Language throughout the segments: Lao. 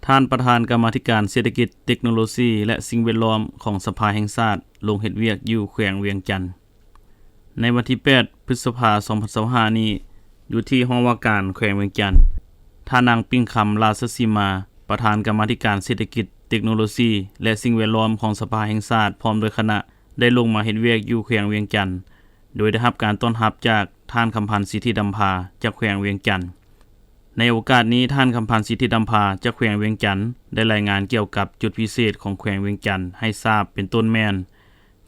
ທ່ານປະທານກຳມາທິການເສດຖະກິດ, ເຕັກໂນໂລຊີ ແລະ ສິ່ງແວດລ້ອມຂອງສະພາແຫ່ງຊາດ ລົງເຮັດວຽກຢູ່ແຂວງວຽງຈັນ. ໃນວັນທີແປດ ພຶດສະພາ ສອງພັນຊາວຫ້າ ນີ້, ຢູ່ທີ່ຫ້ອງວ່າການແຂວງວຽງຈັນ, ທ່ານນາງ ປິງຄຳ ລາຊະສີມາ, ປະທານກຳມາທິການເສດຖະກິດ, ເຕັກໂນໂລຊີ ແລະ ສິ່ງແວດລ້ອມຂອງສະພາແຫ່ງຊາດ ພ້ອມດ້ວຍຄະນະ ໄດ້ລົງມາເຮັດວຽກຢູ່ແຂວງວຽງຈັນ, ໂດຍໄດ້ຮັບການຕ້ອນຮັບຈາກທ່ານ ຄຳພັນ ສິດທິດຳພາ ຈາກແຂວງວຽງຈັນ. ໃນໂອກາດນີ້, ທ່ານ ຄຳພັນ ສິດທິດຳພາ ຈາກແຂວງວຽງຈັນ ໄດ້ລາຍງານກ່ຽວກັບຈຸດພິເສດຂອງແຂວງວຽງຈັນໃຫ້ຊາບ ເປັນຕົ້ນແມ່ນ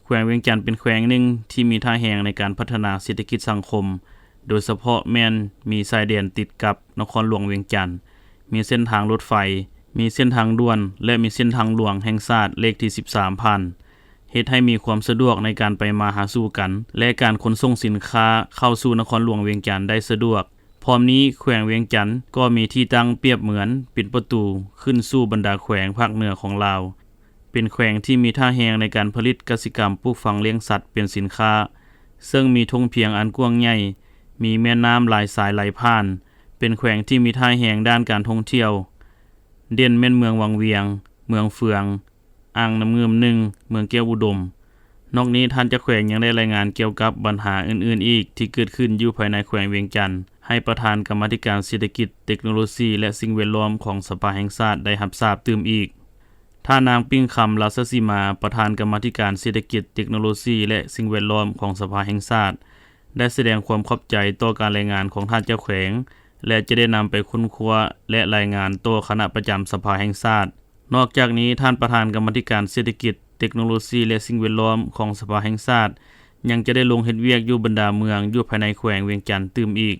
ແຂວງວຽງຈັນເປັນແຂວງໜຶ່ງທີ່ມີທ່າແຮງໃນການພັດທະນາເສດຖະກິດສັງຄົມ, ໂດຍສະເພາະແມ່ນມີຊາຍແດນຕິດກັບນະຄອນຫຼວງວຽງຈັນ, ມີເສັ້ນທາງລົດໄຟ, ມີເສັ້ນທາງດ່ວນ ແລະ ມີເສັ້ນທາງຫຼວງແຫ່ງຊາດເລກທີສິບສາມຜ່ານ, ເຮັດໃຫ້ມີຄວາມສະດວກໃນການໄປມາຫາສູ່ກັນ ແລະ ການຂົນສົ່ງສິນຄ້າເຂົ້າສູ່ນະຄອນຫຼວງວຽງຈັນໄດ້ສະດວກ. ພ້ອມນີ້, ແຂວງວຽງຈັນກໍມີທີ່ຕັ້ງປຽບເໝືອນເປັນປະຕູຂຶ້ນສູ່ບັນດາແຂວງພາກເໜືອຂອງລາວ, ເປັນແຂວງທີ່ມີທ່າແຮງໃນການຜະລິດກະສິກຳ, ປູກຝັງ, ລ້ຽງສັດເປັນສິນຄ້າ, ເຊິ່ງມີທົ່ງພຽງອັນກວ້າງໃຫຍ່, ມີແມ່ນ້ຳຫຼາຍສາຍໄຫຼຜ່ານ, ເປັນແຂວງທີ່ມີທ່າແຮງດ້ານການທ່ອງທ່ຽວ, ເດັ່ນແມ່ນເມືອງວັງວຽງ, ເມືອງເຟືອງ, ອ່າງນ້ຳງື່ມໜຶ່ງ, ເມືອງແກ້ວອຸດົມ. ນອກນີ້, ທ່ານເຈົ້າແຂວງຍັງໄດ້ລາຍງານກ່ຽວກັບບັນຫາອື່ນໆອີກທີ່ເກີດຂຶ້ນຢູ່ພາຍໃນແຂວງວຽງຈັນ ໃຫ້ປະທານກຳມາທິການເສດຖະກິດ, ເຕັກໂນໂລຊີ ແລະ ສິ່ງແວດລ້ອມຂອງສະພາແຫ່ງຊາດໄດ້ຮັບຊາບຕື່ມອີກ. ທ່ານນາງ ປິງຄຳ ລາຊະສີມາ, ປະທານກຳມາທິການເສດຖະກິດ, ເຕັກໂນໂລຊີ ແລະ ສິ່ງແວດລ້ອມຂອງສະພາແຫ່ງຊາດ ໄດ້ສະແດງຄວາມຂອບໃຈຕໍ່ການລາຍງານຂອງທ່ານເຈົ້າແຂວງ ແລະ ຈະໄດ້ນຳໄປຄົ້ນຄວ້າ ແລະ ລາຍງານຕໍ່ຄະນະປະຈຳສະພາແຫ່ງຊາດ. ນອກຈາກນີ້, ທ່ານປະທານກຳມາທິການເສດຖະກິດ, ເຕັກໂນໂລຊີ ແລະ ສິ່ງແວດລ້ອມຂອງສະພາແຫ່ງຊາດ ຍັງຈະໄດ້ລົງເຮັດວຽກຢູ່ບັນດາເມືອງຢູ່ພາຍໃນແຂວງວຽງຈັນຕື່ມອີກ.